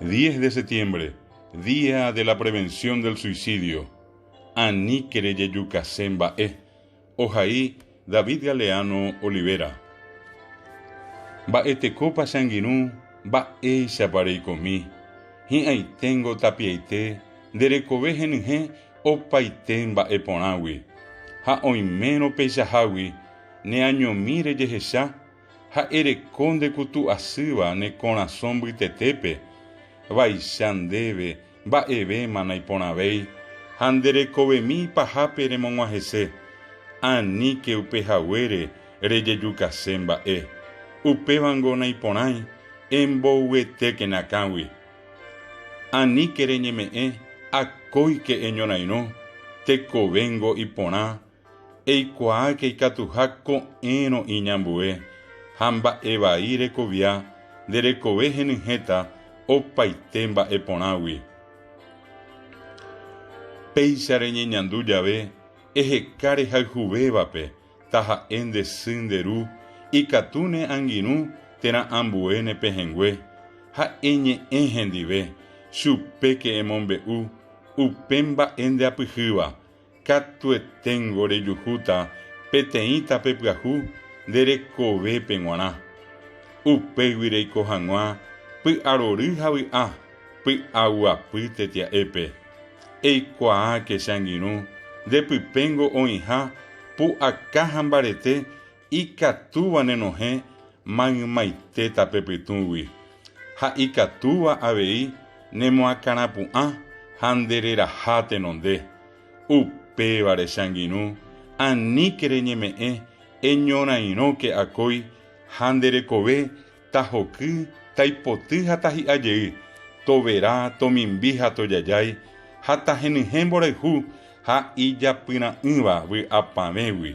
10 de septiembre, Día de la Prevención del Suicidio. Aníke rejejukase mba'e. Ohai David Galeano Olivera. Mba'etekópa che angirũ, mba'éichapa reikomi. Hi'ãiténgo tapiaite nde rekove henyhẽ opaite mba'e porãgui. Ha oimérõ peichahágui neañomi rejehecha ha ereko nde kutu asýva ne korasõ mbytetépe, vaicha ndéve mba'evéma naiporãvéi ha nde rekovemi ipahápe remog̃uahẽse, aníke upe haguére rejejukase mba'e. Upévango naiporãi, emboyvetéke ne akãgui. Aníke reñeme'ẽ akóike eñorairõ, tekovéngo iporã Eikuaáke ikatuha ko'ẽrõ iñambue ha mba'e vai rekovia nde rekove henyhẽta opaite mba'e porãgui. Péicha reñeñandu jave eheka rehayhuvévape taha'e nde sy nde ru, ikatu ne angirũ térã ambue ne pehẽngue, ha eñe'ẽ hendive, chupéke emombe'u upe mba'e ndeapyhýva Katueténgo rejuhúta peteĩ tape pyahu nde rekovépe g̃uarã. Upégui reiko hag̃ua py'arory ha vy'a, py'aguapy tetia'épe. Eikuaáke che angirũ, nde pypéngo oĩha pu'aka ha mbarete ikatúva nenohẽ maymaite tape pytũgui, ha ikatúva avei nemoakãrapu'ã ha ndereraha tenonde. Upévare che angirũ, aníke reñeme'ẽ eñorairõke akói ha nde rekove tahoky, taipoty ha tahi'a jey, tovera, tomimbi ha tojajái, ha tahenyhẽ mborayhu ha ijapyra'ỹva vy'apavẽgui.